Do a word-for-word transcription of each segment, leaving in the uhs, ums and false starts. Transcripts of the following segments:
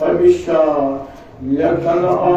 ہمیشہ لیکن آ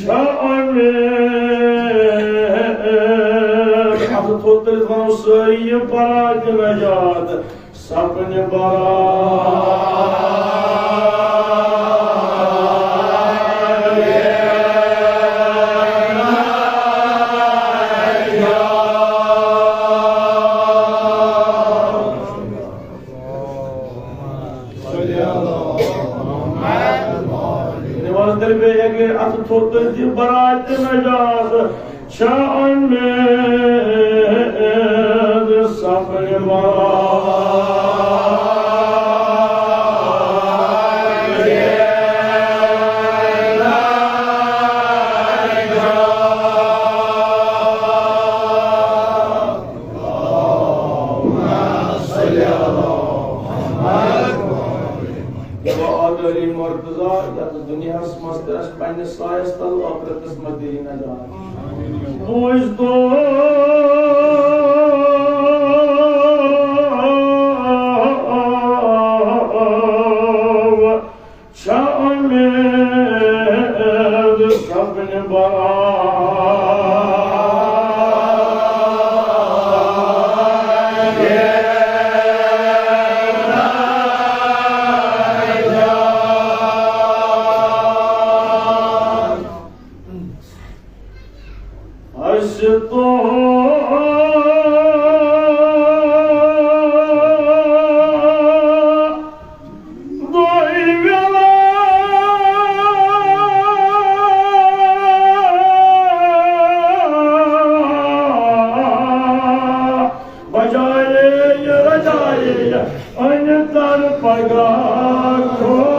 شاہ امیر، اتھ تھوٚد تٔلِتھ ونو سٲری، یہِ برات نجات سپنہِ برات۔ نماز تیٚلہِ بیٚیہِ اَکہِ لَٹہِ اَتھٕ تھوٚد تہٕ دِ برات نجات۔ شاہ امید سپنہِ برات۔ وآل علی مرتضی، یتھ دنیاہس منٛز تہِ اسہِ پننِس سایس تل ٲخرتس منٛز دِیہِ نجات۔ بوزتو شاہ امید سپنہِ برات۔ اسہِ تُہُنٛد دۄے ویلا بجایے رجایے أنۍ تن پگاہ خۄدا۔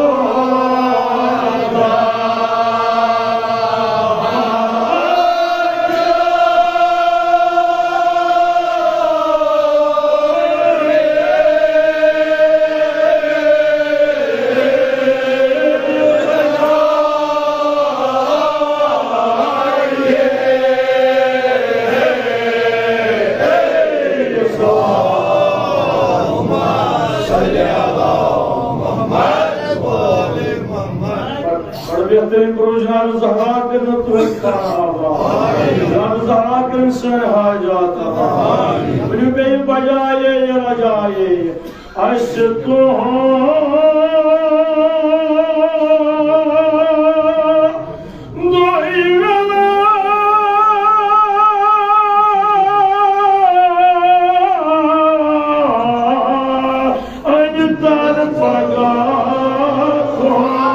بڑٕ بہتریٖن پروگرام، زہرا کٔرِنۍ تُہٕنٛدۍ پانہٕ آباد۔ جناب زہرا کٔرِنۍ سٲنۍ حاجات روا۔ ؤنِو بیٚیہِ بجایے یہِ رجایے۔ اسہِ تُہُنٛد دۄے ویلا أنۍ تن پگاہ خۄدا۔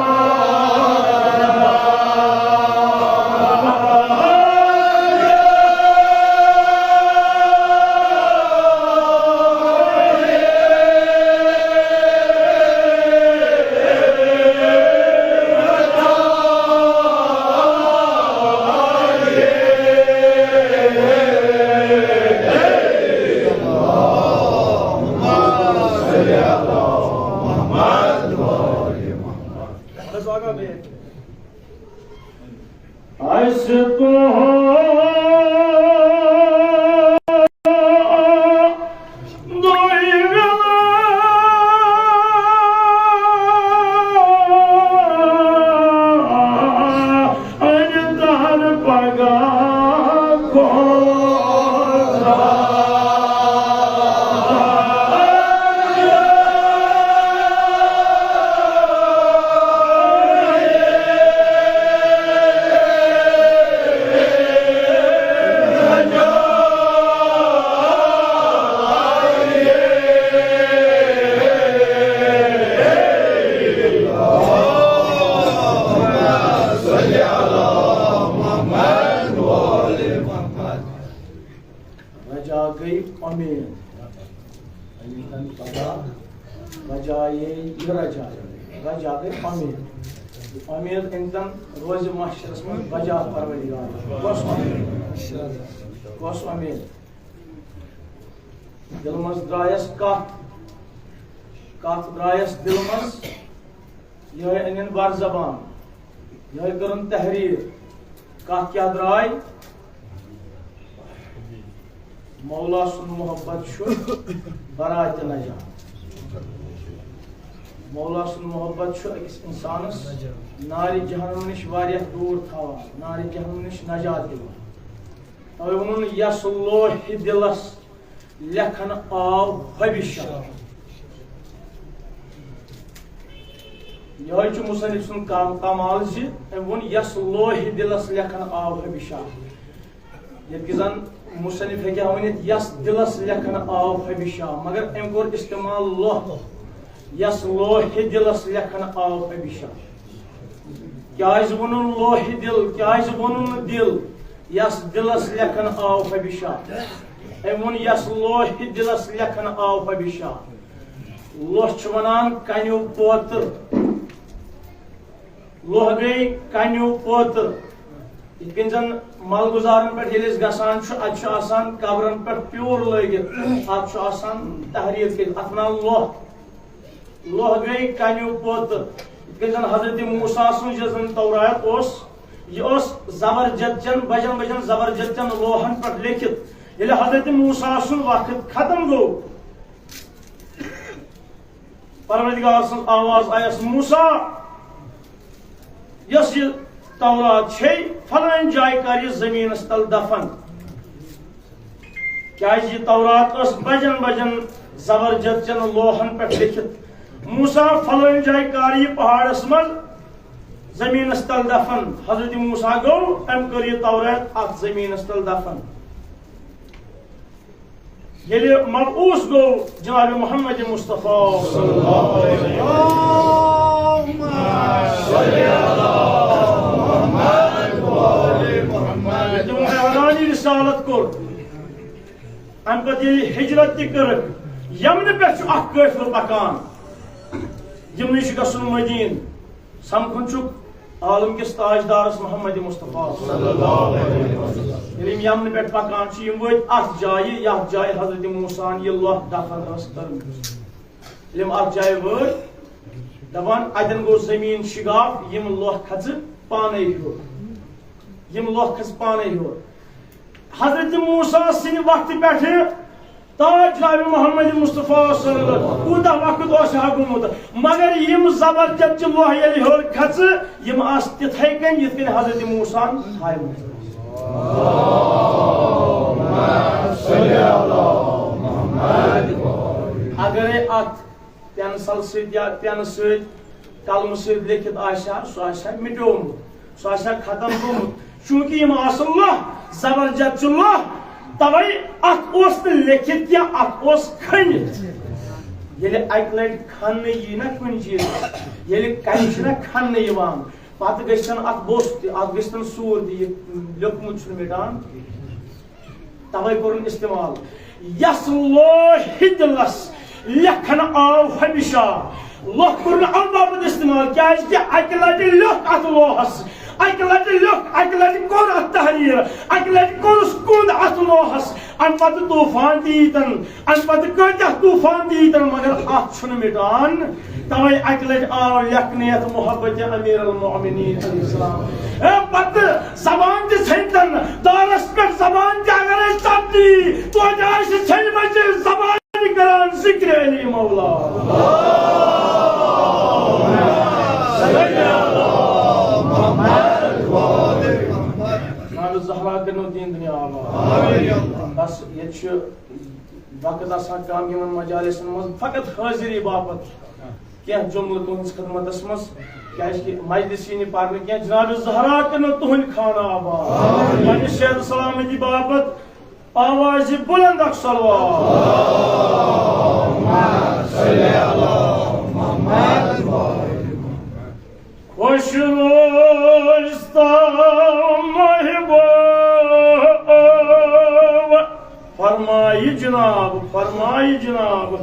اسہِ تُہُنٛد دۄیہِ ویلہٕ أنۍ در پگاہ کھوژان۔ رجا گٔے امید۔ رجا یے یہِ رجا۔ رجا گٔے امید۔ امید أنۍتن روزِ محشرس منٛز بجا پروردگار۔ کۄس امید؟ کۄس امید؟ دِلہٕ منٛز درٛایس کتھ، کتھ درٛایس دِلہٕ منٛز، یِہوٚے أنِن بر زبان، یِہوٚے کٔرٕن تحریر۔ کتھ کیٛاہ درٛاے؟ مولا سُنٛد محبت چھُ براتِ نجات۔ مولا سُنٛد محبت چھُ أکِس اِنسانس نارِ جہنم نِش واریاہ دوٗر تھاوان، نارِ جہنم نِش نجات دِوان۔ توے ووٚنُن، یس لوہہِ دِلس لیکھن آو حبشہ۔ یہے چھُ مصنف سُنٛد کم-، کمال زِ أمۍ ووٚن، یس لوہہِ دِلس لیکھن آو حبشہ۔ ییٚتہِ کہِ زن مصنف ہیٚکہِ ہا ؤنِتھ، یس دِلس لیکھن آو حبشہ، مگر أمۍ کوٚر استعمال لوہ، یس لوہہِ دِلس لیکھن آو حبشہ۔ کیازِ ووٚنُن لوہہِ دِل؟ کیازِ ووٚنُن نہٕ دِل، یس دِلس لیکھن آو حبشہ؟ أمۍ ووٚن، یس لوہہِ دِلس لیکھن آو حبشہ۔ لوہ چھُ ونان کنیو پوتر۔ لوہ گٔے کنیو پوتر۔ یِتھ کٔنۍ زن ملگزارن پٮ۪ٹھ ییٚلہِ أسۍ گژھان چھُ، اتہِ چھُ آسان قبرن پٮ۪ٹھ پیوٗر لٲگِتھ، اتھ چھُ آسان تحریر کٔرِتھ، اتھ ونان لوہ۔ لوہ گٔے کنیو پوتر۔ یِتھ کٔنۍ زن حضرت موسیٰ سُنٛد یُس زن تورات اوس، یہِ اوس زبرجد چٮ۪ن، بجن بجن زبرجد چٮ۪ن لوہن پٮ۪ٹھ لیکھِتھ۔ ییٚلہِ حضرت موسیٰ سُنٛد وقت ختم گوٚو، پروردگار سٕنٛز آواز آیس، موسیٰ، یۄس یہِ تورات چھے، فلٲنۍ جایہِ کر یہِ زٔمیٖنس تل دفن۔ کیازِ یہِ تورات ٲس بجن بجن زبرجد چٮ۪ن لوہن پٮ۪ٹھ لیکھِتھ۔ موسیٰ، فلٲنۍ جایہِ کر یہِ پہاڑس منٛز زٔمیٖنس تل دفن۔ حضرت موسیٰ گوٚو، أمۍ کٔر یہِ تورات اتھ زٔمیٖنس تل دفن۔ ییٚلہِ مبعوث گوٚو جناب محمد مصطفیٰ صلی اللہ علیہ وسلم، تِمو اعلانِ رسالت کوٚر۔ امہِ پتہٕ ییٚلہِ ہجرت تہِ کٔرٕکھ، یمنہٕ پٮ۪ٹھ چھُ اکھ قٲفلہٕ پکان، یمنٕے چھُ گژھُن مدیٖنہٕ۔ سمکھُن چھُکھ عالم کِس تاجدارس محمد مصطفیٰ صلی اللہ علیہ وسلم۔ ییٚلہِ یِم یمنہٕ پٮ۪ٹھ پکان چھِ، یِم وٲتۍ اتھ جایہِ، یتھ جایہِ حضرت موسیٰ ہن یہِ لوہ دفن ٲس کٔرمٕژ۔ ییٚلہِ یِم اتھ جایہِ وٲتۍ، دپان، اتٮ۪ن گوٚو زٔمیٖن شگاف، یِم لوہ کھژٕ پانے ہیوٚر۔ یِم لوہ کھژٕ پانے ہیوٚر۔ حضرت موسیٰ سٕنٛدِ وقتہٕ پٮ۪ٹھٕ تاج جناب محمد مصطفیٰ صلی اللہ علیہ وسلم، کوٗتاہ وقت اوس ہا گوٚمُت، مگر یِم زبردست چہِ لوہ ییٚلہِ ہیوٚر کھژٕ، یِم آسہٕ تِتھے کٔنۍ یِتھ کٔنۍ حضرت موسیٰ ہن تھایمژٕ۔ اگرے اتھ پینسل سۭتۍ یا پینہٕ سۭتۍ، قلمہٕ سۭتۍ لیکھِتھ آسہِ ہا، سُہ آسہِ ہا مِٹیومُت، سُہ آسہِ ہا ختم گوٚمُت۔ چوٗنٛکہِ یِم آسہٕ لوہ زبرجد چہِ لوہ، توے اتھ اوس نہٕ لیکھِتھ کینٛہہ، اتھ اوس کھٔنِتھ۔ ییٚلہِ اکہِ لٹہِ کھننہٕ یی نہ کُنہِ چیٖزس، ییٚلہِ کنہِ چھِ نہ کھننہٕ یِوان، پتہٕ گژھن اتھ بوٚس تہِ، اتھ گژھن سوٗر تہِ، یہِ لیوٚکھمُت چھُنہٕ مِٹان۔ توے کوٚرُن استعمال۔ یس لوہہِ دِلس لیکھن آو ہمیشہ۔ لوہ کوٚر نہٕ امہِ باپتھ استعمال، کیازِ کہِ اکہِ لٹہِ لیوٚکھ اتھ لوہس، اَکہِ لَٹہِ لیوٚکھ، اَکہِ لَٹہِ کوٚر اَتھ تحریر، اَکہِ لَٹہِ کوٚرُس کوٚنٛد اَتھ لوہَس۔ اَمہِ پَتہٕ طوٗفان تہِ ییٖتَن، اَمہِ پَتہٕ کۭتیٛاہ طوٗفان تہِ ییٖتَن، مگر اَتھ چھُنہٕ مِٹان۔ تَوَے اَکہِ لَٹہِ آو لیکھنہٕ یَتھ محبت امیر المومنین علیہ السلام۔ اے، پَتہٕ زبان تہِ ژھیٚنتن، دارس پٮ۪ٹھ زبان تہِ اگرے ژپدی، توتہِ آسہِ ژھیٚنمٕژ زبان کران ذکر علی مولا۔ جناب زہرا کٔرنو دین دنیا آباد۔ بس ییٚتہِ چھُ وقت آسان کم یِمن مجالسن منٛز فقط حٲضری باپتھ۔ کینٛہہ جملہٕ تُہٕنٛدِس خدمتس منٛز، کیازِ کہِ مجلس یی نہٕ پرنہٕ کینٛہہ۔ جناب زہرا کٔرنو تُہٕنٛدۍ خانہٕ آباد۔ پننہِ صحت سلامتی باپتھ آوازِ بلند اکھ صلوات۔ خۄش روز تو محبوب۔ فرمایہِ جناب، فرمایہِ جناب۔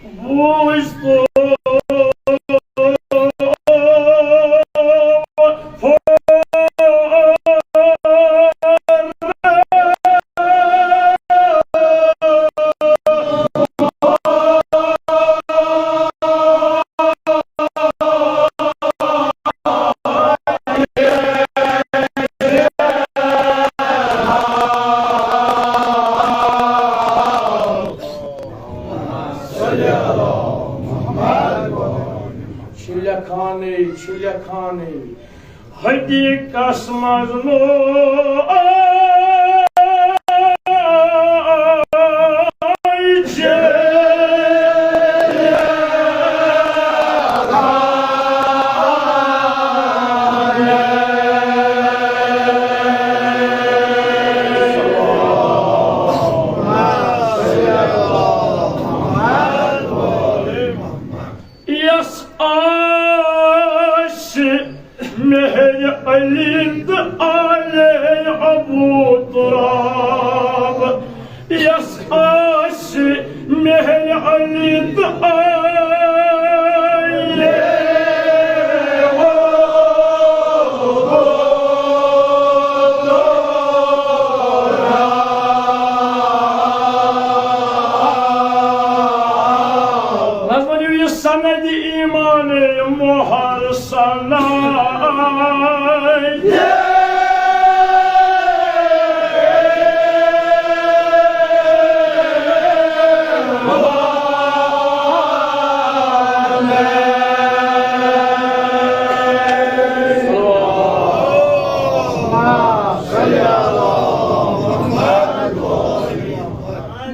بوٗز تو چھِ لیکھانٕے، چھِ لیکھانٕے، حقیقس منٛز نوٚو یس آسہِ مہر علی تہٕ آلِ ابو تراب۔ یس آسہِ مہر علی تہٕ آلِ نظمن یُس سند ایمان محر سنائی۔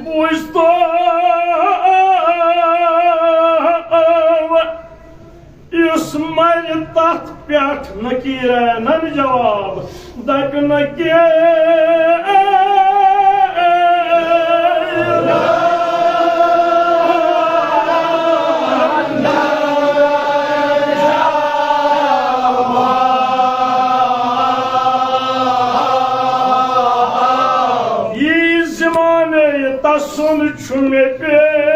بوٗزتو یُس مرِ تتھ پٮ۪ٹھ نکیرنن جواب دپہِ نہ کینٛہہ۔ یی زمانہٕ تسُنٛد چھُ مےٚ پیش۔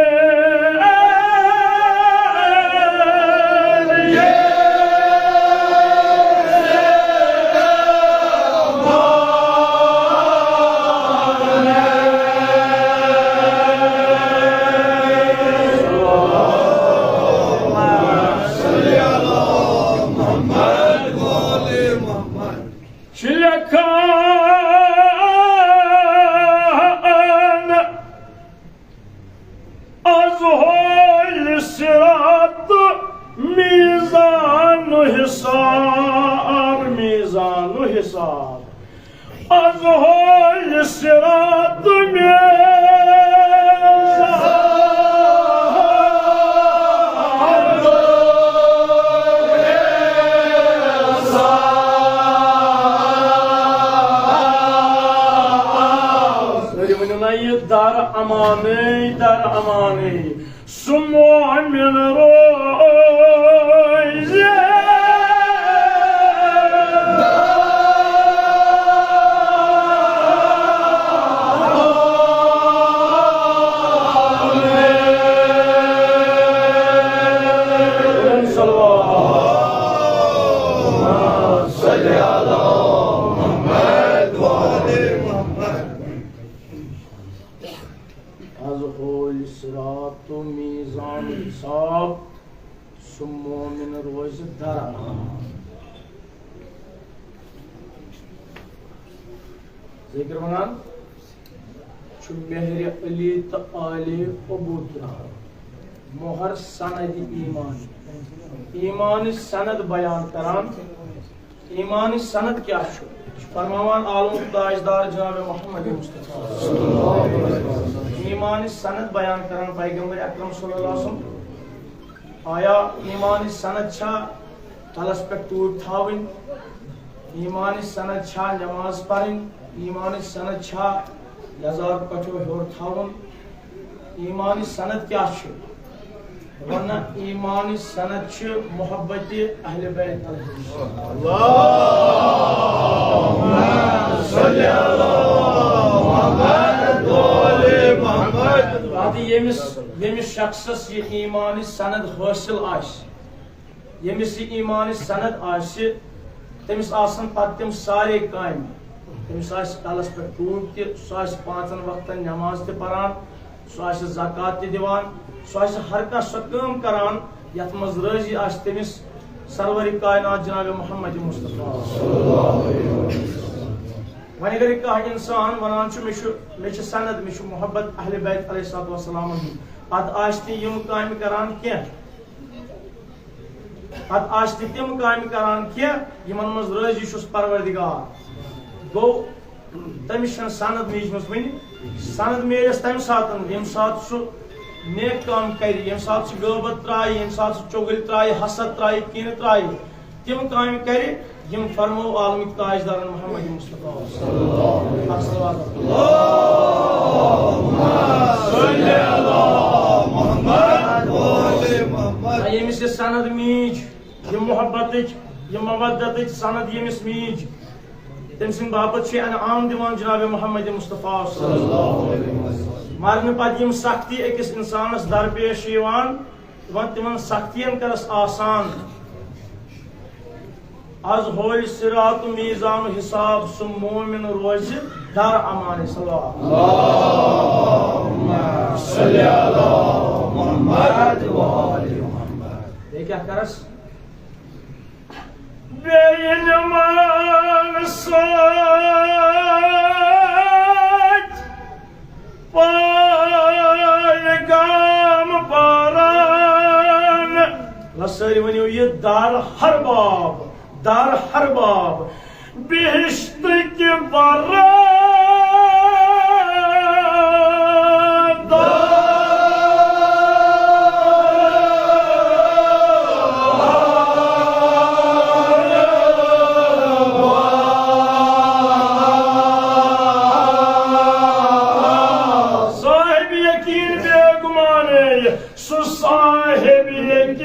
چھِ لیکھان از ہول صراط میزان حساب، میزان حساب۔ از ہول صراط میزان۔ سٲری ؤنِو نا یہِ در امانٕے، در امانٕے۔ سُہ مومن روزِ۔ میزان حساب، سُہ مومن روزِ در امان۔ ذکر ونان چھُ مہر علی تہٕ آلِ ابو طلحہ، مہر سند ایمان۔ ایمان سند بیان کران۔ ایمان سند کیا چھُ؟ فرماوان عالم تاجدار جناب محمد مصطفیٰ۔ ایمان سند بیان کران پیغمبر اکرم صلی اللہ علیہ وسلم۔ آیا ایمان سند چھا کلس پٮ۪ٹھ ٹوپۍ تھاوٕنۍ؟ ایمان سند چھا نماز پرٕنۍ؟ ایمان سند چھا یزار پٹھو ہیوٚر تھاوُن؟ ایمان سند کیا چھُ؟ ونہ، ایمان سند چھُ محبت اہل بیت علیہ السلام۔ اللہم صل علی محمد و آل محمد۔ پتہٕ ییٚمِس، ییٚمِس شخصس یہِ ایمان سند حٲصِل آسہِ، ییٚمِس یہِ ایمان سند آسہِ، تٔمِس آسن پتہٕ تِم سارے کامہِ۔ تٔمِس آسہِ کلس پٮ۪ٹھ ٹوٗپۍ تہِ، سُہ آسہِ پانٛژن وقتن نماز تہِ پران، سُہ آسہِ زکوٰۃ تہِ دِوان، سُہ آسہِ ہر کانٛہہ سۄ کٲم کران، یتھ منٛز رٲضی آسہِ تٔمِس سرور کائنات جناب محمد مصطفیٰ۔ وۄنۍ اگر کانٛہہ انسان ونان چھُ، مےٚ چھُ، مےٚ چھِ سند، مےٚ چھُ محبت اہل بیت علیہ الصلوۃ والسلام ہُنٛد، پتہٕ آسہِ نہٕ یِم کامہِ کران کینٛہہ، پتہٕ آسہِ نہٕ تِم کامہِ کران کینٛہہ، یِمن منٛز رٲضی چھُس پروردگار۔ گوٚو، تٔمِس چھَنہٕ سند میٖجمٕژ وٕنہِ۔ سند میلٮ۪س تَمہِ ساتہٕ، ییٚمہِ ساتہٕ سُہ نیک کٲم کرِ، ییٚمہِ ساتہٕ سُہ غٲبت ترٛایہِ، ییٚمہِ ساتہٕ سُہ چُغلۍ ترٛایہِ، حسد ترٛایہِ، کینہٕ ترٛایہِ۔ تِم کامہِ کرِ، یِم فرمو عالمٕکۍ تاجدارن محمد مصطفیٰ۔ اکھ صلوات۔ ییٚمِس یہِ سند میٖج، یہِ محبتٕچ، یہِ مودتٕچ سند ییٚمِس میٖج، تٔمۍ سٕنٛدِ باپتھ چھُ انعام دِوان جناب محمد مصطفیٰ صلی اللہ علیہ وسلم۔ مرنہٕ پتہٕ یِم سختی أکِس انسانس درپیش چھِ یِوان، دپان تِمن سختین کرس آسان۔ از ہووِ صراط و میزان و حساب، سُہ مومن روزِ در امان۔ صلوات۔ اللہم صل علی محمد و آل محمد۔ بیٚیہِ کیٛاہ کرس؟ بیٚیہِ نِمن سۭتۍ پیغام پران۔ لسٲرۍ ؤنِو یہِ، در ہر باب، در ہر باب۔ بہشت کے برات۔ صاحب یقین بے گمانے، سُہ صاحب یقین۔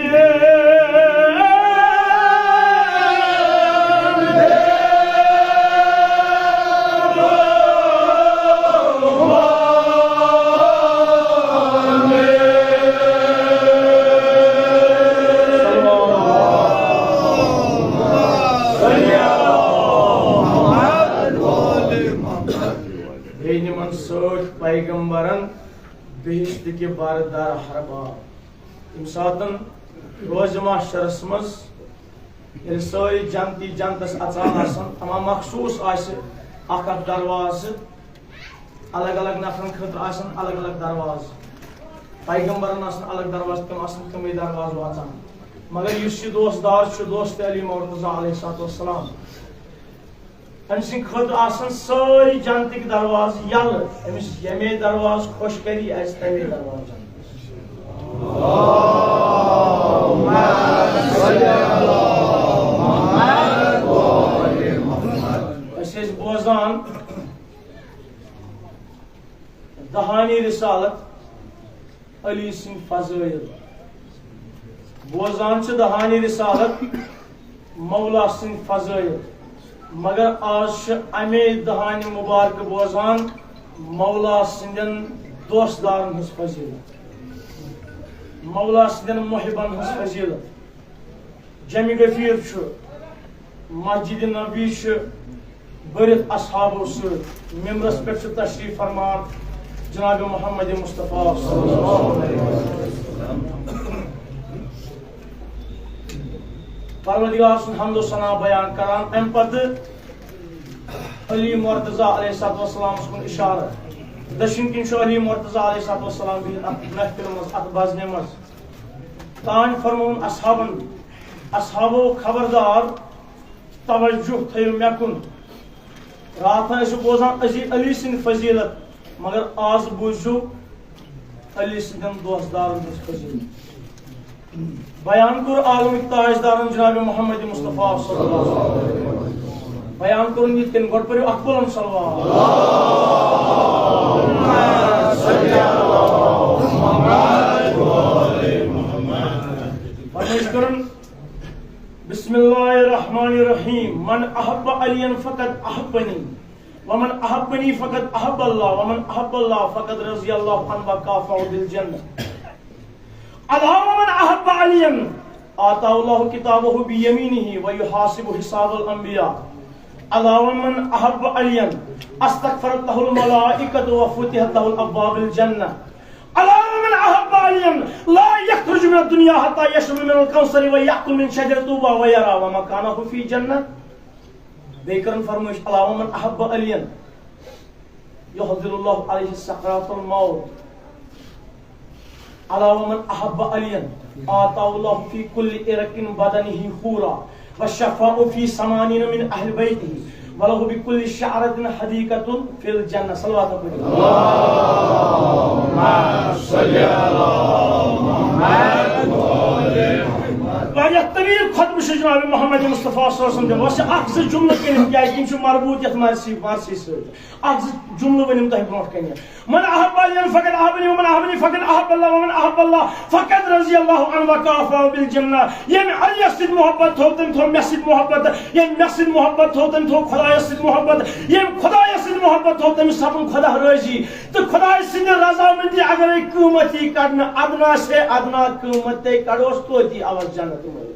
بیٚیہِ نِمن سۭتۍ پیغمبرن بہشت کہِ بر در ہر باب۔ ییٚمہِ ساتَن روزِ محشرس منٛز ییٚلہِ سٲری جنتی جنتس اژان آسن، تمام مخصوص آسہِ اکھ اکھ دروازٕ، الگ الگ نفرن خٲطرٕ آسن الگ الگ دروازٕ، پیغمبرن آسن الگ دروازٕ، تِم آسن تِمے دروازٕ واژان۔ مگر یُس یہِ دوست دار چھُ، دوست علی مرتضیٰ علیہ الصلوۃ والسلام، أمۍ سٕنٛدِ خٲطرٕ آسن سٲری جنتٕکۍ دروازٕ یلہٕ۔ أمِس ییٚمے دروازٕ خۄش کری، اَژِ تَمے دروازٕ جنت۔ أسۍ ٲسۍ بوزان دہانی رسالت، علی سٕنٛدۍ فضٲیل۔ بوزان چھِ دہانی رسالت مولا سٕنٛدۍ فضٲیل، مگر آز چھِ اَمے دہانہِ مبارکہٕ بوزان مولا سٕنٛدٮ۪ن دوستدارن ہٕنٛز فضیلت، مولا سٕنٛدٮ۪ن محبن ہٕنٛز فضیلت۔ جمِ غفیر چھُ، مسجد نبوی چھُ بٔرِتھ اصحابو سۭتۍ، ممبرس پٮ۪ٹھ چھُ تشریف فرمان جناب محمد مصطفیٰ صلی اللہ علیہ وسلم۔ پروردگار سُنٛد حمد و ثنا بیان کران، اَمہِ پتہٕ علی مرتضیٰ علیہ الصلوۃ والسلام کُن اشارٕ۔ دٔچھِنۍ کِنۍ چھُ علی مرتضیٰ علیہ الصلوۃ والسلام بِہِتھ اَتھ محفلہِ منٛز، اَتھ بزمہِ منٛز۔ تانۍ فرمووُن اصحابن، اصحابو خبردار، توجہ تھٲیِو مےٚ کُن۔ راتھ ٲسِو بوزان عزی-، علی سٕنٛدِ فضیلت، مگر آز بوٗزِو علی سٕنٛدٮ۪ن دوستدارن ہٕنٛز فضیلت۔ بیان کوٚر عالمٕکۍ تاجدارن جناب محمد مصطفیٰ صلی اللہ علیہ وسلم۔ بیان کوٚرُن یِتھ کٔنۍ، گۄڈٕ پٔرِو اکھ بُلند صلوات۔ فرمٲیِش کٔرٕن، بسم اللہ الرحمن الرحیم، من احب علی فقد احبنی، ومن احبنی فقد احب اللہ، ومن احب اللہ فقد رضی اللہ عنہ وکافأہ بالجنہ۔ الا ومن احب علیا آتاه الله كتابه بيمينه ويحاسبه حساب الأنبياء. الا ومن احب عليا استغفرت له الملائكة وفتحت له ابواب الجنة. الا ومن احب عليا لا يخرج من الدنيا حتى يشرب من الكوثر ويأكل من شجر طوبى ويرى ومكانه في جنة. بیٚیہِ کٔرٕن فرمٲیِش، الا ومن احب عليا يحضر الله عليه سكرات الموت. الا ومن احب عليا آتاه الله في كل عرق بدنه حورا وشفاء في ثمانين من اهل بيته وله بكل شعرة حديقة في الجنة. صلوات پٔرِو۔ اللهم صل على محمد وآل محمد۔ واریاہ طویل خطبہٕ چھُ جناب محمد مصطفیٰ صلی اللہ علیہ وسلم دِوان۔ وۄنۍ چھِ اکھ زٕ جملہٕ کٔرِتھ، کیازِ یِم چھِ مربوط یتھ مرثی، مرثی سۭتۍ۔ اکھ زٕ جملہٕ ؤنِم تۄہہِ برونٛٹھ کنہِ۔ من احب عليا فقد احبني ومن احبني فقد احب الله ومن احب الله فقد رضي الله عنه وكافأه بالجنة۔ ییٚمۍ علیَس سۭتۍ محبت تھوٚو، تٔمۍ تھوٚو مےٚ سۭتۍ محبت۔ ییٚمۍ مےٚ سۭتۍ محبت تھوٚو، تٔمۍ تھوٚو خۄدایَس سۭتۍ محبت۔ ییٚمۍ خۄدایَس سۭتۍ محبت تھوٚو، تٔمِس سپُد خۄدا رٲضی۔ تہٕ خۄدایہِ سٕنٛدِ رضامندی اگرے قۭمَتھ یی کڑنہٕ، ادنا سے ادنا قۭمَتھ تے کڑوس توتی آوس جنت منٛز۔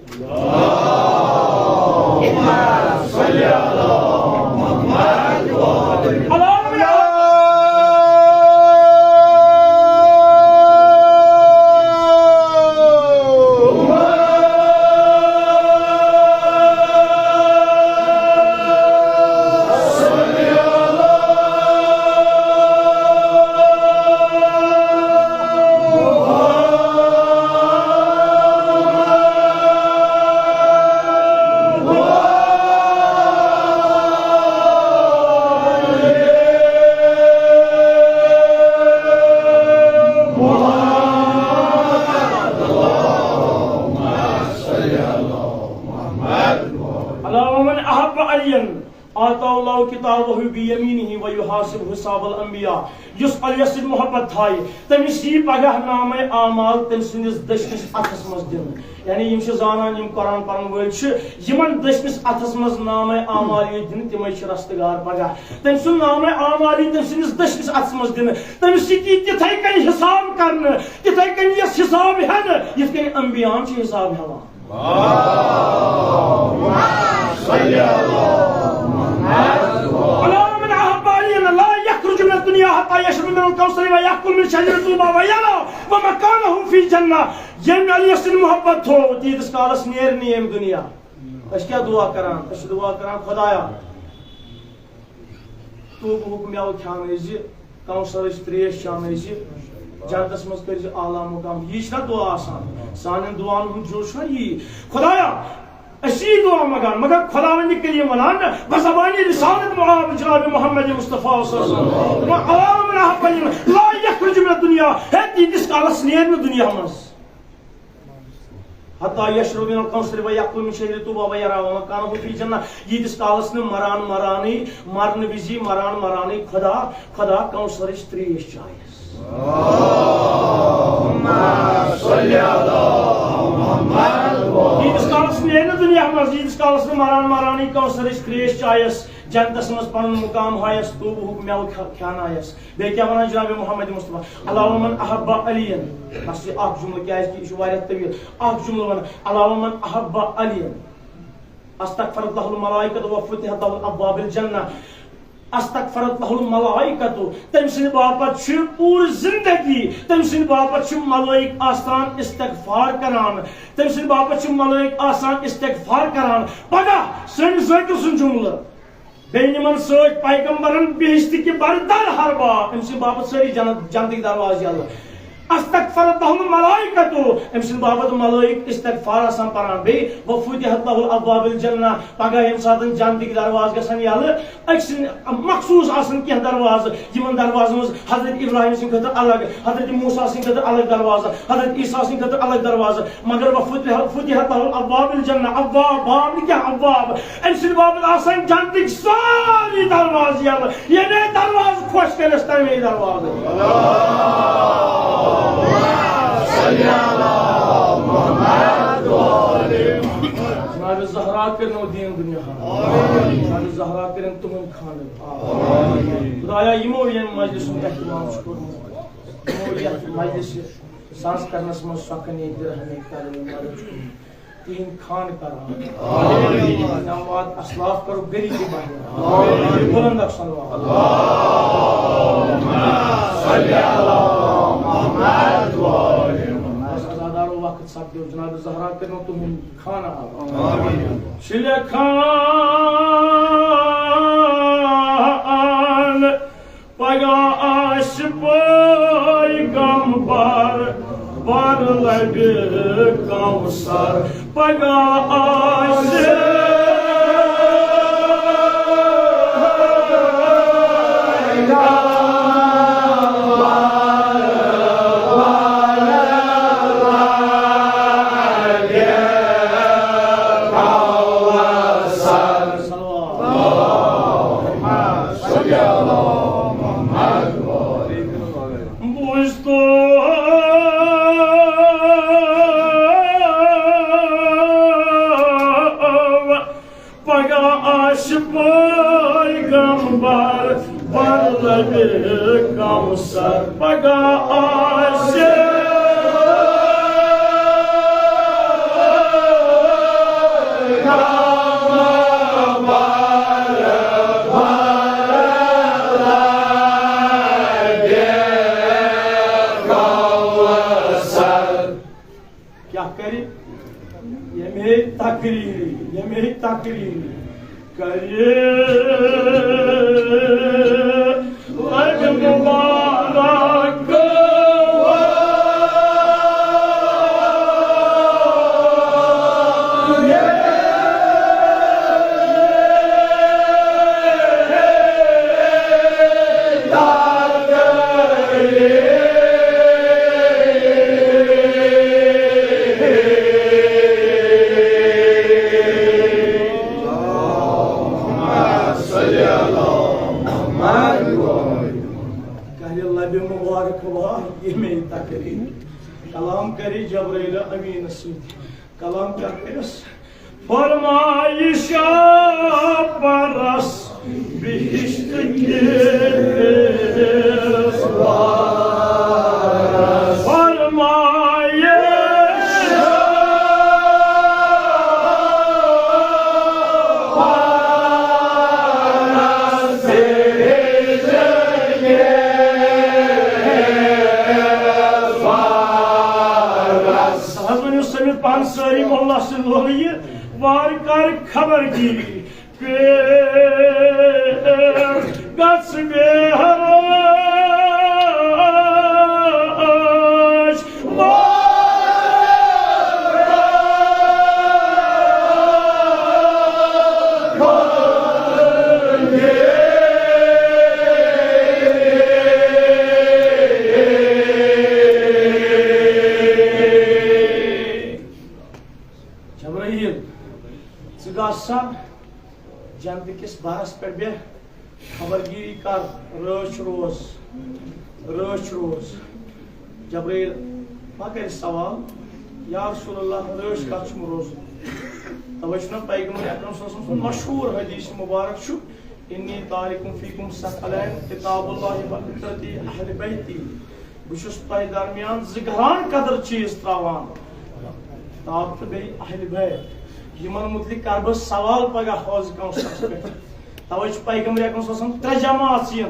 الا ومن احب عليا آتاه الله كتابه بيمينه ويحاسبه حساب الأنبياء۔ یُس علیَس سۭتۍ محبت تھایہِ، تٔمِس یی پگاہ نامے اعمال تٔمۍ سٕنٛدِس دٔچھنِس اَتھَس منٛز دِنہٕ۔ یعنی یِم چھِ زانان، یِم قرآن پرن وٲلۍ چھِ، یِمن دٔچھنِس اَتھَس منٛز نامے اعمال ییٚلہِ دِنہٕ، تِمے چھِ رستگار پگاہ۔ تٔمۍ سُنٛد نامے اعمال یی تٔمۍ سٕنٛدِس دٔچھنِس اَتھَس منٛز دِنہٕ۔ تٔمِس یی تی تِتھَے کٔنۍ حساب کرنہٕ، تِتھَے کٔنۍ یِیَس حساب ہٮ۪نہٕ، یِتھ کٔنۍ انبیاہن چھِ حساب ہٮ۪وان۔ اللهم صل على محمد وعلى آل محمد۔ الا ومن احب عليا لا يخرج من الدنيا حتى يشرب من الكوثر ويأكل من شجر طوبى ويرى ومكانه في الجنة۔ ییٚمۍ علیَس سۭتۍ محبت تھوٚو، تیٖتِس کالس نیرِ نہٕ ییٚمہِ دُنیا۔ أسۍ کیٛاہ دُعا کران؟ أسۍ چھِ دُعا کران، خۄدایا، طوبہُک مٮ۪وٕ کھیٛاونٲوۍ زِ، کوثرٕچ ترٛیش چاونٲوۍ زِ، جنتس منٛز کٔرۍ زِ اعلیٰ مقام۔ یی چھُنہ دُعا آسان؟ سانٮ۪ن دُعاہن ہُنٛد جُز چھُنہ یی؟ خۄدایا، أسۍ چھِ یی دُعا منٛگان، مگر خۄداوندِ کریٖم ونان بزبانِ رسالت معاب جناب محمد مصطفیٰ صلی اللہ علیہ وسلم، دپان، الا ومن احب عليا لا يخرج من الدنيا، ہے، تیٖتِس کالس نیر نہٕ دُنیا منٛز۔ حتى يشرب من الكوثر ويأكل من شجر طوبى ويرى ومكانه في الجنة۔ ییٖتِس کالس نہٕ مران مرانٕے، مرنہٕ وِزی مران مرانٕے خۄدا، خۄدا کوثرٕچ ترٛیش چایس۔ اللهم صل على محمد۔ ییٖتِس کالس نیرِ نہٕ دُنیا منٛز، ییٖتِس کالس نہٕ مران مرانٕے کوثرٕچ ترٛیش چایس، جنتس منٛز پنُن مقام ہایس، طوبہُک مٮ۪وٕ کھا-، کھیانایس۔ بیٚیہِ کیٛاہ ونان جناب محمد مصطفیٰ؟ الا ومن احب عليا۔ بس یہِ اکھ جملہٕ، کیٛازِ کہِ یہِ چھُ واریاہ طویل۔ اکھ جملہٕ ونان، الا ومن احب عليا استغفرت له الملائكة وفتحت له ابواب الجنة۔ استغفرت لہ الملائکۃ، تٔمۍ سٕنٛدِ باپتھ چھِ پوٗرٕ زندگی، تٔمۍ سٕنٛدِ باپتھ چھِ ملائک آسان استغفار کران، تٔمۍ سٕنٛدِ باپتھ چھِ ملائک آسان استغفار کران۔ پگاہ سٲنِس ذٲکِر سُنٛد جملہٕ، بیٚیہِ یِمن سۭتۍ پیغمبرن بہشت کہِ بردر ہر باب، أمۍ سٕنٛدِ باپتھ سٲری جنت، جنتٕکۍ دروازٕ یلہٕ۔ استغفرت لہ الملائکۃ، أمۍ سٕنٛدِ باپتھ ملائک استغفار آسان پران۔ بیٚیہِ وفتحت لہ ابواب الجنہ، پگاہ ییٚمہِ ساتہٕ جنتٕکۍ دروازٕ گژھن یلہٕ، أکۍ سٕنٛدِ مخصوٗص آسن کینٛہہ دروازٕ، یِمن دروازن منٛز حضرت ابراہیم سٕنٛدِ خٲطرٕ الگ، حضرت موسیٰ سٕنٛدِ خٲطرٕ الگ دروازٕ، حضرت عیسیٰ سٕنٛدِ خٲطرٕ الگ دروازٕ، مگر وفتحت، فتحت لہ ابواب الجنہ، ابواب، باب نہٕ کینٛہہ، ابواب، أمۍ سٕنٛدِ باپتھ آسن جنتٕکۍ سٲری دروازٕ یلہٕ، ییٚمے دروازٕ خۄش کٔرِس تَمے دروازٕ۔ جناب زہرا کٔرنو دیٖن دُنیا۔ جناب زہرا کٔرِن تُہُنٛد خانہٕ آباد۔ خدایا، یِمو ییٚمہِ مجلسُک اہتمام چھُ کوٚرمُت، یِمو یَتھ مجلسہِ ساز کرنس منٛز سۄ کنے درہمے کرو مدد چھُ، تِہِنٛد خانہٕ کرو۔ آمین۔ اموات اسلاف کرو غریبی بہر۔ آمین۔ بلند اکھ صلوات۔ اللہم صل علی محمد و آل محمد۔ بس عزادارو، وقت سپدیو، جناب زہرا کٔرنو تُہُنٛد خانہٕ آباد۔ آمین۔ چھِ لیکھان پگاہ آسہِ پیغمبر، پر لبہِ کوثر۔ پگاہ آسہِ بوٗزتو پگاہ آسہِ پیغمبر، پر لبہِ کوثر۔ پگاہ آسہِ کیٛاہ کرِ؟ ییٚمے تقریٖر، ییٚمے تقریٖر کرِ لبہِ مبارک۔ کرِ لبہِ مبارک وار ییٚمے تقریٖر۔ کلام کرِ جبرائیل امین سۭتۍ۔ کلام کیٛاہ کٔرِس؟ فرمایشہ پرس بہشت کِس فرمایشہ پرس بہشت کِس سُہ حظ ؤنِو سٔمِتھ پانہٕ سٲری مولا سٕنٛدۍ لولہٕ یہِ وارٕ کارٕ خبر گیٖری۔ پٮ۪ٹھ گژھ مےٚ ہرٲج۔ جبرائیل، ژٕ گژھ سا جنتہٕ کِس بہرس پٮ۪ٹھ بیٚہہ، خبرگیٖری کر، رٲچھ روز، رٲچھ روز۔ جبرائیل ما کرِ سوال، یا رسول اللہ، رٲچھ کتھ چھُم روزُن؟ توے چھُنہ پیغمبر اکرم صلی اللہ علیہ وسلم سُنٛد مشہوٗر حدیث مبارک چھُ، انی تارکم فیکم ثقلین، کتاب اللہ و عترتی اہل بیتی۔ بہٕ چھُس تۄہہِ درمیان زٕ گران قدر چیٖز ترٛاوان، کتاب تہٕ بیٚیہِ اہل بیت۔ یِمن مُتعلِق کرٕ بہٕ سوال پگاہ حوض کوثرس پٮ۪ٹھ۔ توے چھُ پیغمبر اکرم صلی اللہ علیہ وسلم ترٛےٚ جماعت یِم،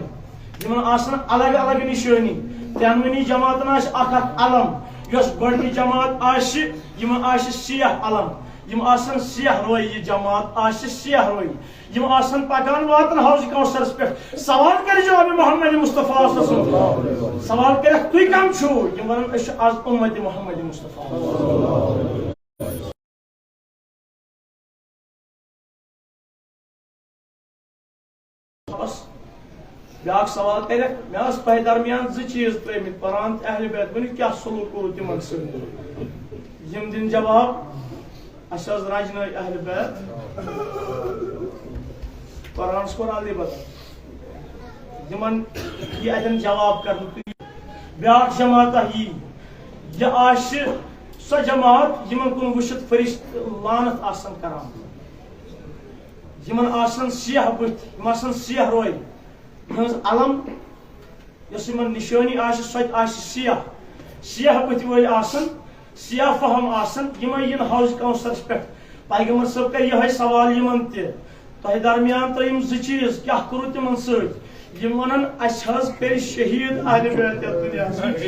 یِمن آسن الگ الگ نشٲنی۔ ترٛٮ۪نوٕنی جماعتن آسہِ اکھ اکھ علم۔ یۄس گۄڈٕنِچ جماعت آسہِ، یِمن آسہِ سیاہ علم۔ یِم آسن سیاہ روی، یہِ جماعت آسہِ سیاہ روی۔ یِم آسن پکان، واتن حوض کوثرس پٮ۪ٹھ۔ سوال کرِ جناب محمد مصطفیٰ صلی اللہ علیہ وسلم۔ سوال کرکھ، تُہۍ کم چھِو؟ یِم ونن، أسۍ چھِ از امت محمد مصطفیٰ۔ بس، بیاکھ سوال کرکھ، مےٚ ٲس تۄہہِ درمیان زٕ چیٖز ترٲومٕتۍ، قرآن تہٕ اہل بیت، ؤنِو کیٛاہ سلوک کوٚروٕ تِمن سۭتۍ؟ یِم دِن جواب، اَسہِ حظ رجنٲے اہل بیت۔ قرآنس کوٚر الدی بدل۔ یِمن یہِ اتٮ۪ن جواب کرنہٕ تہٕ بیاکھ جماعت یی، یہِ آسہِ سۄ جماعت یِمن کُن وٕچھِتھ فرشتہٕ لعنت آسن کران۔ یِمن آسن سیاہ بٕتھۍ، یِم آسن سیاہ روے، یِہٕنٛز علم یۄس یِمن نشٲنی آسہِ، سۄ تہِ آسہِ سیاہ۔ سیاہ بٕتھۍ وٲلۍ آسن، سیاہ فہم آسن، یِمے یِن حوض کوثرس پٮ۪ٹھ۔ پیغمبر صٲب کرِ یِہوٚے سوال یِمن تہِ۔ تۄہہِ درمیان ترٲیِم زٕ چیٖز، کیٛاہ کوٚروٕ تِمن سۭتۍ؟ یِم ونن، اسہِ حظ کٔرۍ شہیٖد اہل بیت یتھ دُنیاہس منٛز۔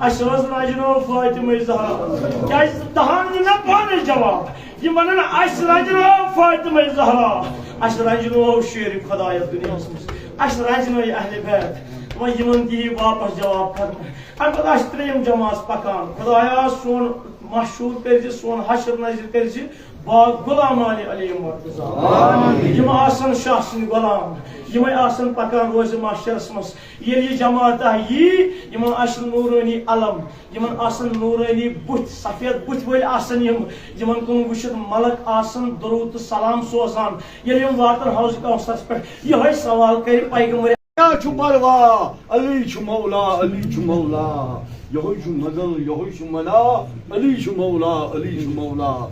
اسہِ حظ رجنٲو فاطمہ زہرا۔ کیٛازِ دہن یہِ نہ پانے جواب۔ یِم ونن، اسہِ رجنٲو فاطمہ زہرا، اسہِ رجنٲو شیر خدا یتھ دُنیاہس منٛز، اسہِ رجنٲے اہل بیت۔ وۄنۍ یِمن تہِ یی واپس جواب کرنہٕ۔ امہِ پتہٕ آسہِ ترٛیٚیِم جماعت پکان، خدایا سون محشور کٔرۍ زِ، سون حشر نظر کٔرۍ زِ باغ غلام علی علی مرتضی۔ آمین۔ یِم آسن شاہ سٕنٛدۍ غلام، یِمے آسن پکان روزِ محشرس منٛز۔ ییٚلہِ یہِ جماعت یی، یِمن آسہِ نورٲنی علم، یِمن آسن نورٲنی بُتھۍ، سفید بُتھۍ وٲلۍ آسن یِم، یِمن کُن وٕچھِتھ ملک آسن درود تہٕ سلام سوزان۔ ییٚلہِ یِم واتن حوض کوثرس پٮ۪ٹھ، یِہوٚے سوال کرِ پیغمبر۔ کیٛاہ چھُ پروا؟ علی چھُ مولا، علی چھُ مولا۔ یِہوٚے چھُ مزل، یِہوٚے چھُ ملا۔ علی چھُ مولا، علی چھُ مولا۔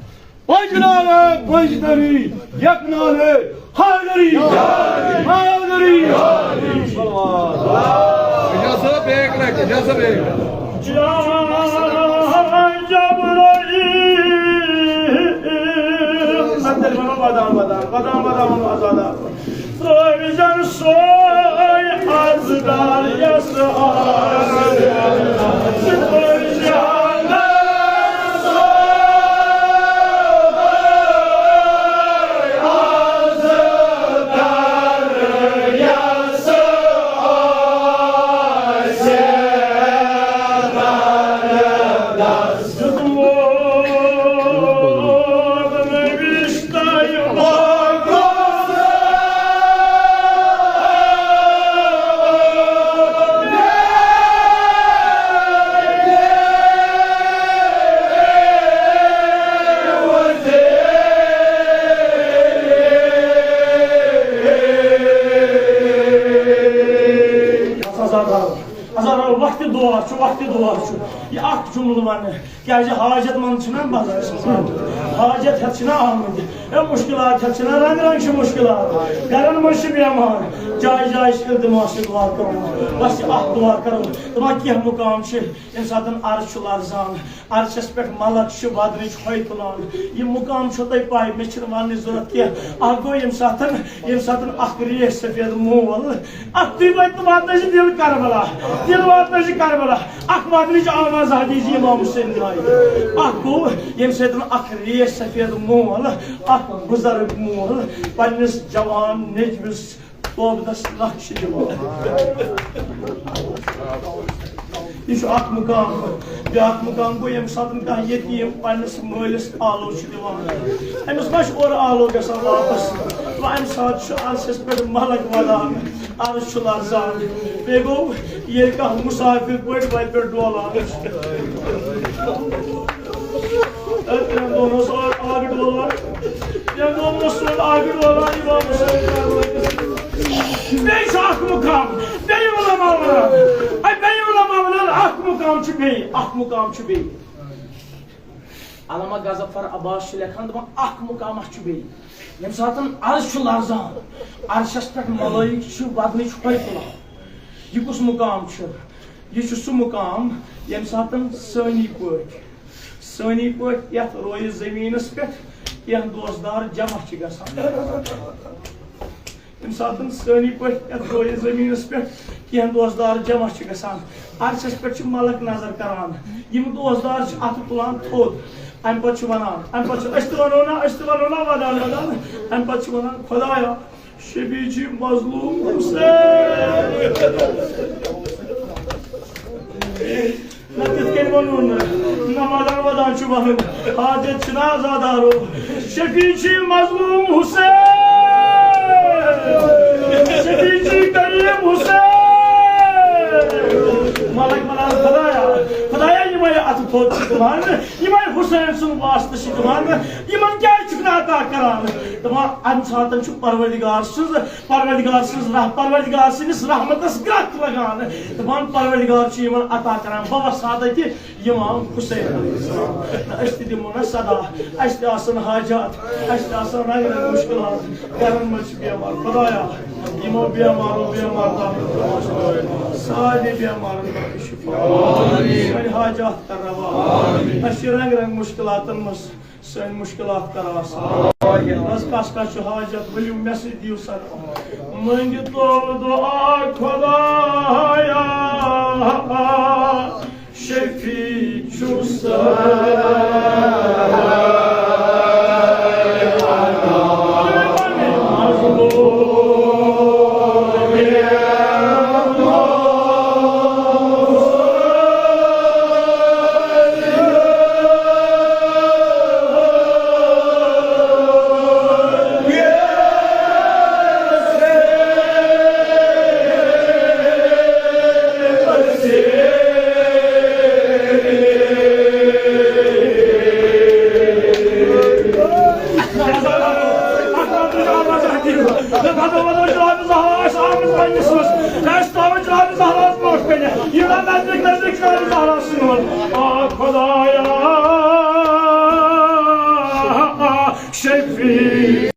پنج نعرے، پنج دری، یک نعرے، حیدری، حیدری۔ صلوات۔ جزا بیگ لگہِ، جزا بیگ۔ جان جبرائیل۔ بدام، بدام، بدام، بدام، بدام۔ روزن سوی عرضدار یس آسہِ۔ روزن سوی عرضدار یس آسہِ۔ ہسا آو وقتِ دُعا چھُ، وقتِ دُعا چھُ۔ یہِ اکھ جملہٕ ونہٕ، کیازِ حاجت مند چھِنہ بس، حاجت ہٮ۪تھ چھِنہ آمٕتۍ۔ اے مشکلات ہٮ۪تھ چھِنہ، رنگ رنگ چھِ مشکلات۔ گرن منٛز چھِ بیمار، جایہِ جایہِ چھِ التماس یہِ دُعا کرُن۔ بس یہِ اکھ دُعا کرُن۔ دپان کینٛہہ مقام چھِ، ییٚمہِ ساتہٕ عرش چھُ لرزان، عرشس پٮ۪ٹھ ملک چھِ ودنٕچ خۄے تُلان۔ یہِ مقام چھو تۄہہِ پاے، مےٚ چھِنہٕ وننٕچ ضروٗرت کینٛہہ۔ اکھ گوٚو ییٚمہِ ساتہٕ، ییٚمہِ ساتہٕ اکھ ریش سفید مول، اکھ تُہۍ وٲتۍ واتنٲیِو دِل کربلا، دِل واتنٲیِو کربلا، اکھ واتنٕچ آواز حدیث امام حسین ناوِ۔ اکھ گوٚو ییٚمہِ سۭتۍ اکھ ریش سفید مول، اکھ بُزرگ مول پننِس جوان نیٚچوِس توبہٕ دس لچھ چھِ دِوان۔ یہِ چھُ اکھ مقام۔ بیٛاکھ مقام گوٚو ییٚمہِ ساتہٕ کانٛہہ یتیٖم پننِس مٲلِس آلو چھُ دِوان، أمِس ما چھُ اورٕ آلو گژھان واپس؟ وۄنۍ امہِ ساتہٕ چھُ عرشس پٮ۪ٹھ ملک ودان، عرش چھُ لرزان۔ بیٚیہِ گوٚو ییٚلہِ کانٛہہ مُسافِر پٲٹھۍ وتہِ پٮ۪ٹھ ڈولان۔ ترٛٮ۪ن دۄہن اوس آگ ڈولان، ترٛٮ۪ن دۄہن اوس سُہ آگ ڈولان، امام حسین کربلہٕ کِس۔ بیٚیہِ چھُ اکھ مُقام، بیٚیہِ علماء ونان، اے بیٚیہِ علماء ونان، اکھ مُقام چھُ بیٚیہِ، اکھ مُقام چھُ بیٚیہِ۔ علامہ غضنفر عباس چھُ لیکھان، دپان، اکھ مُقامہ چھُ بیٚیہِ۔ ییٚمہِ ساتہٕ عرش چھُ لرزان، عرشس پٮ۪ٹھ ملٲیِک چھِ ودنٕچ خۄے تُلان۔ یہِ کُس مُقام چھُ؟ یہِ چھُ سُہ مُقام، ییٚمہِ ساتہٕ سٲنی پٲٹھۍ، سٲنی پٲٹھۍ یتھ رویہِ زٔمیٖنس پٮ۪ٹھ کینٛہہ دوستدار جمع چھِ گژھان۔ ییٚمہِ ساتہٕ سٲنی پٲٹھۍ یَتھ گویہِ زٔمیٖنَس پٮ۪ٹھ کینٛہہ دوستدار جمع چھِ گژھان، عرشَس پٮ۪ٹھ چھِ ملک نظر کران۔ یِم دوستدار چھِ اَتھٕ تُلان تھوٚد، اَمہِ پَتہٕ چھِ وَنان، اَمہِ پَتہٕ چھِ، أسۍ تہِ وَنو نا، أسۍ تہِ وَنو نا وَدان وَدان، اَمہِ پَتہٕ چھِ وَنان، خۄدایا، شفیع چھُ مظلوم حسین۔ نہ تِتھ کٔنۍ ووٚنُن، نہ مدان ودان چھُ وَنُن، حاجت چھُنہ عزادارو، شفیع چھُ مظلوم حسین، شفیع چھُ کریم حسین۔ ملک ونان، خدایا، خدایا، یِمے اَتھٕ تھوٚد چھِ تُلان، یِمے حسین سُنٛد واسطہٕ چھِ دِوان، یِمن کیٛازِ چھُکھ نہٕ عطا کران؟ دَپان، اَمہِ ساتہٕ چھُ پروردگار سٕنٛز پروردگار سٕنٛز رح-، پروردگار سٕنٛدِس رحمتس گرٛکھ لگان۔ دَپان، پروردگار چھُ یِمن عطا کران۔ بہٕ وسہٕ ہا تَتہِ امام حسین علیہ السلام۔ تہٕ أسۍ تہِ دِمو نہ صدا، اَسہِ تہِ آسن حاجات، اَسہِ تہِ آسن رنگ رنگ مشکلات۔ گرن منٛز چھِ بیمار، خدایا، یِمو بیمارو بیمار تام سارنٕے بیمارن کر شفا۔ سٲنۍ حاجات کر روا۔ اَسہِ چھِ رنگ رنگ مشکلاتن منٛز سٲنۍ مشکلات کر آسان۔ بس کس کس چھُ حاجت، ؤلِو مےٚ سۭتۍ دِیِو صدقہٕ۔ مٔنٛگِو تو دعا خۄدایا، شفیع چھُ سٲنۍ۔ آ خدایا، شفیع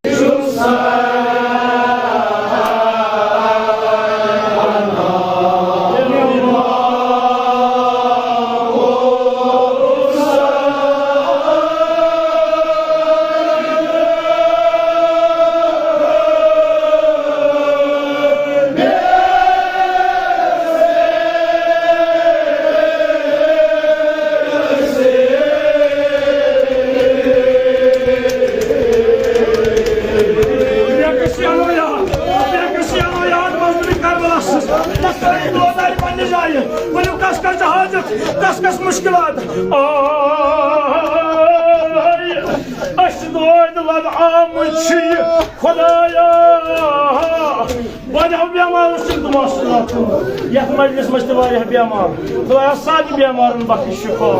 کس کس چھِ حاجت، کس کس مشکلات؟ آے، أسۍ دود لد آمٕتۍ چھِ یہِ خۄدایا۔ واریاہو بیمارو چھِ دُعا سُنت۔ یتھ مجلس منٛز تہِ واریاہ بیمار۔ خۄدایا، سارنٕے بیمارن بخش شفا۔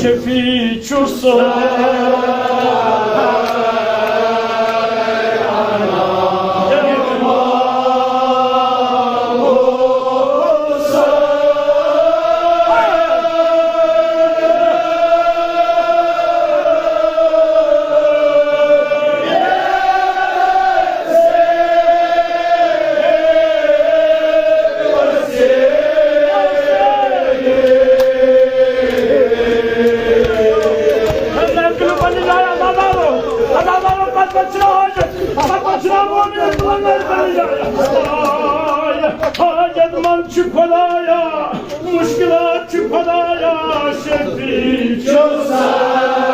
شفیع چھُ سُہ۔ حاجت مند چھُ خۄدایا، مشکلات چھِ خۄدایا، شفیع چھُ سارے۔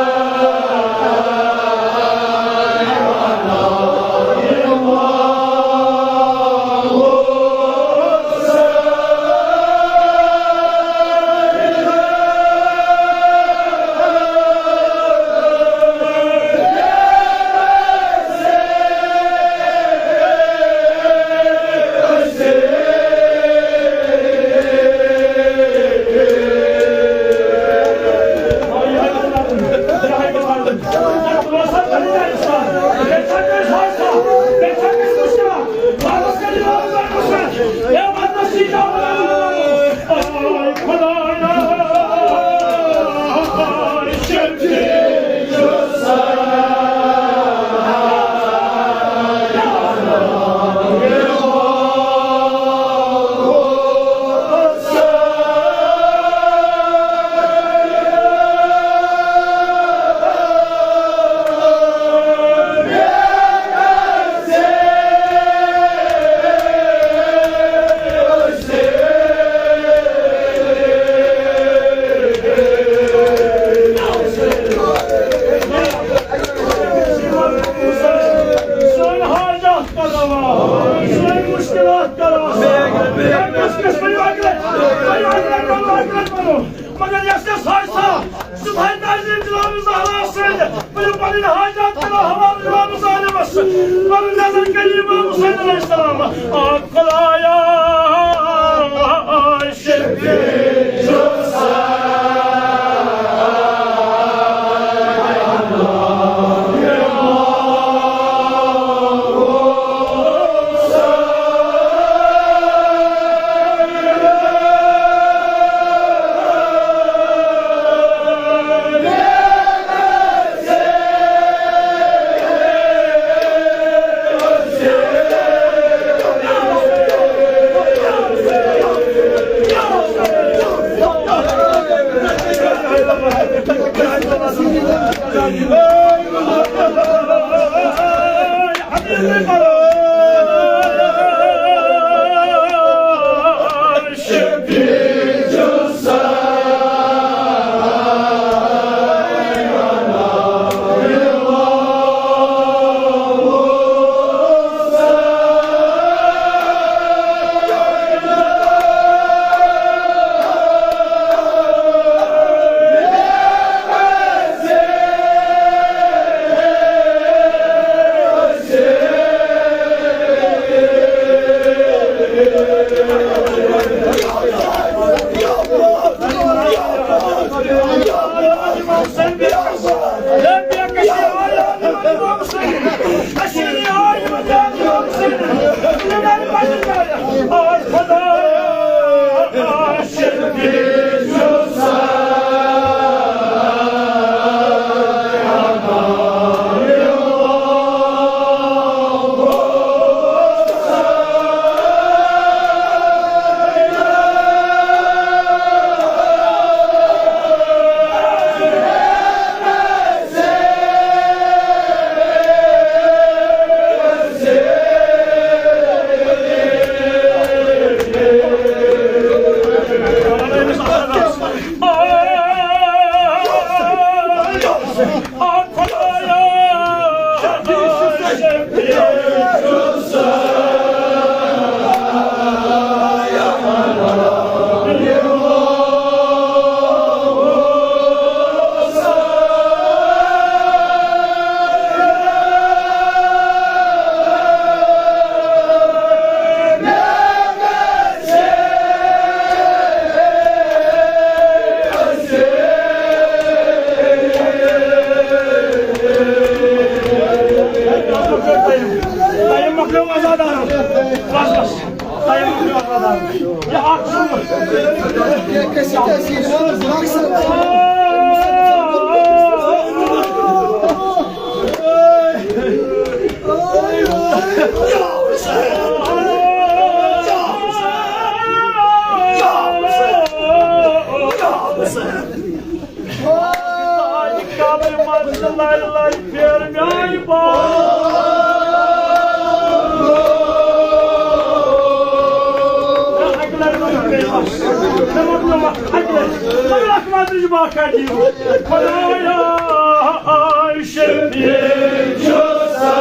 السلام، آ خدایا، شفیع ٹایم مۄکلیو عزادارن۔ بس، بس۔ ٹایم مۄکلیو عزادارن۔ یہِ اکھ زٕ۔ خدایا، شفیع چھُ سا۔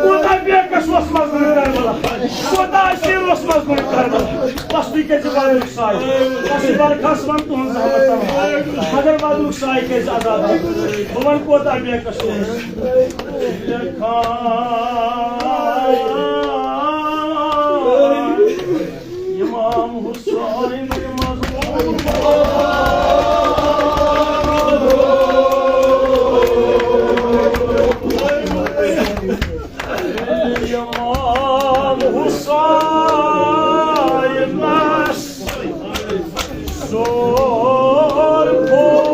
کوتاہ بے قصوس منٛز گوٚو کربلا، کوتاہ اَسہِ اوس منٛز گوٚو کربلا۔ بس تُہۍ کیٛازِ بدلُک سایہِ؟ بس یہِ بدلُک سایہِ تُہُنٛد زحمت سمجھ۔ مگر بدلُک سایہِ کیٛازِ عذاب؟ بہٕ وَنہٕ کوتاہ بے قصوس۔ امام حسین مظلوم۔ امام حسینس زور پوش۔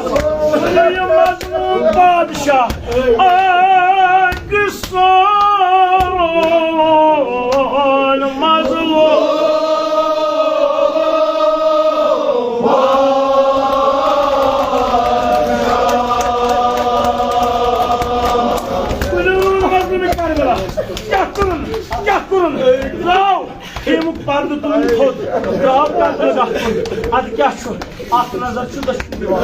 یہِ مظلوم بادشاہ اکھ سون مظلوم۔ کیٛاہ کوٚرُن؟ کیٛاہ کوٚرُن؟ درٛاو۔ خیمُک پردٕ تُلُن تھوٚد، درٛاو پردٕ دَکھ کُن۔ اَدٕ کیٛاہ چھُ؟ اَکھ نظر چھُ دٔچھُن دیوار۔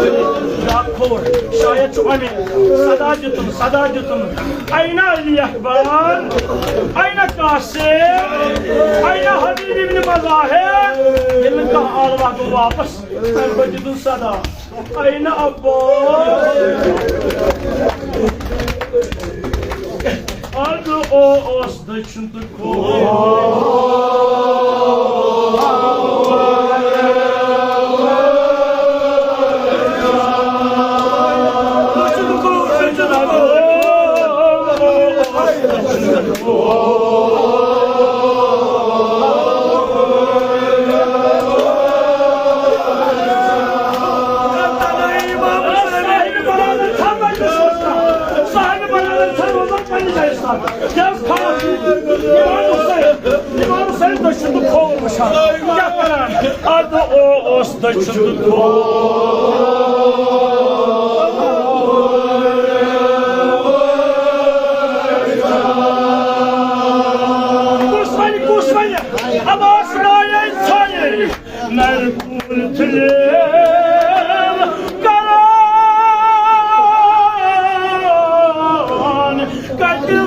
بیٛاکھ کھووُر۔ شاید چھُ اَمے۔ صدا دیُتُن، صدا دیُتُن۔ اَینَ علی اکبر؟ اَینَ قاسم؟ اَینَ حبیب ابن مظاہر؟ ییٚلہِ نہٕ کانٛہہ آو، واتُن واپس۔ اَمہِ پتہٕ دیُتُن صدا۔ اَینَ عباس؟ اَدٕ اوس دٔچھُن تہٕ کھووُر۔ دٔچھُن تہٕ کھووُر، دٔچھُن تہٕ کھووُر۔ امام حسین، امام حسین دٔچھُن تہٕ کھووُر وٕچھان۔ کیٛاہ کران؟ اَدٕ اوس دٔچھُن تہٕ کھووُر۔ کُس وَنہِ، کُس وَنہِ؟ عباس رایے ژھایے۔ نرِ کُل تھلیم کران کتہِ۔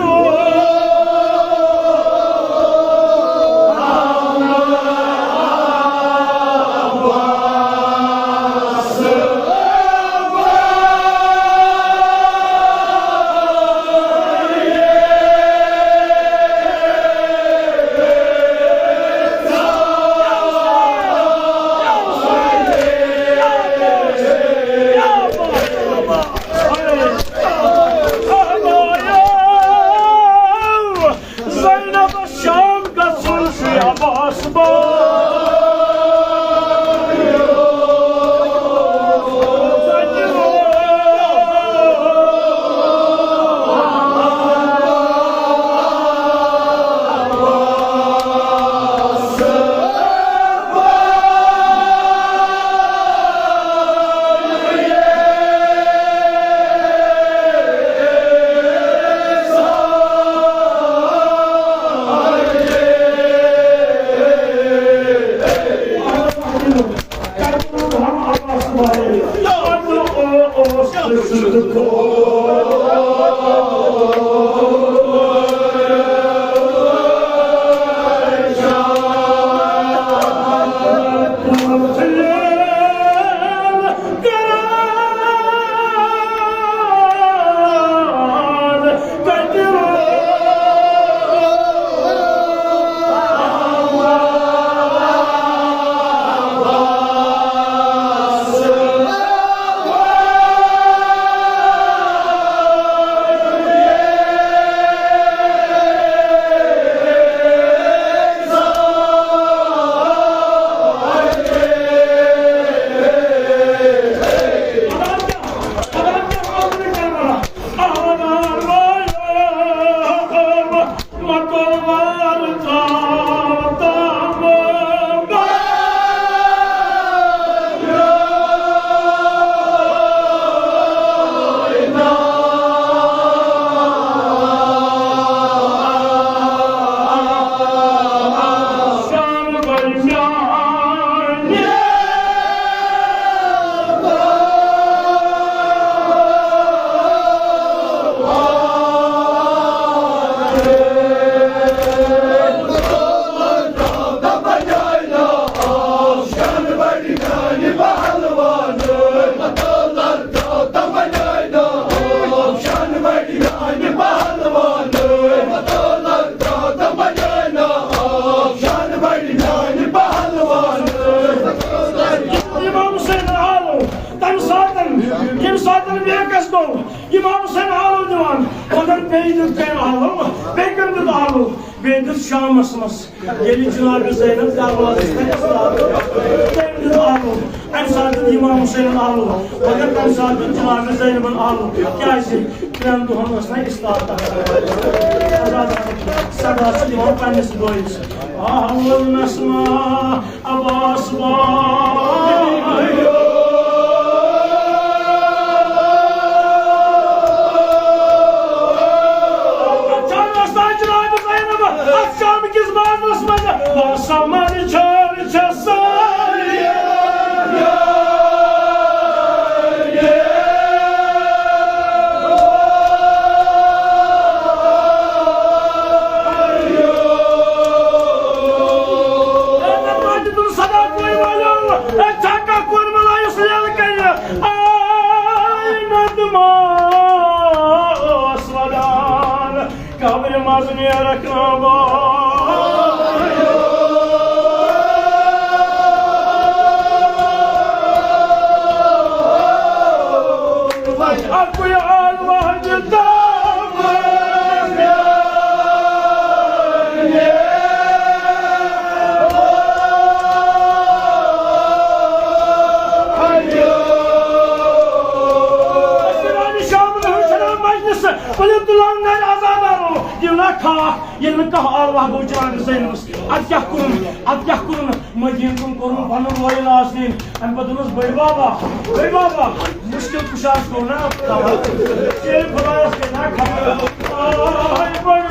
زینبس شام گژھُن چھُ عباس بابا۔ امام حسین آلو، تمہِ ساتن، ییٚمہِ ساتن بیکس گوٚو، امام حسین آلو دِوان، مگر بیٚیہِ دیُت تٔمۍ آلو، بیٚیہِ کٔمۍ دیُت آلو؟ بیٚیہِ دیُت شامس منٛز، ییٚلہِ جناب زینب دروازس تتہِ ٲس، تٔمۍ دیُت آلو۔ امہِ ساتہٕ دیُت امام حسینن آلو، مگر تمہِ ساتہٕ دیُت جناب زینبن آلو۔ کیازِ؟ ترٛٮ۪ن دۄہن ٲس نہ استاد تتھ۔ صدا چھُ دِوان پننِس بٲیِس۔ آہ، ووٚن نسما عباس بایو۔ اچھا، نستا جناب زینب، اتھ شام کِس بازرس منٛز باسان چھٲر چھےٚ سٲری۔ صدا کورِ والٮ۪و، اے چھا کانٛہہ کورِ ولا یُس لیلہٕ کرِ؟ آے نندماس ودان، قبرِ منٛز نیرکھ نہٕ بہٕ۔ اکُے آل وحدِ دامن۔ شامن ہُنٛد چھُنہٕ مجلس، ؤلِو تُلو نرِ عزادارو، دِیِو نا کھاکھ، ییٚلہِ نہٕ کانٛہہ آل وحدو جناب زینبس۔ ادٕ کیٛاہ کوٚرُن، ادٕ کیٛاہ کوٚرُن؟ مدیٖنہٕ کُن کوٚرُن پنُن رویہِ ناز دِنۍ۔ امہِ پتہٕ دوٚپنس، بٔڈۍ بابا، بٔڈۍ بابا، مُشکِل کُشادٕ گوٚو نا؟ ژےٚ خۄدایس کیٛاہ نا خبر؟ آے بٔڈۍ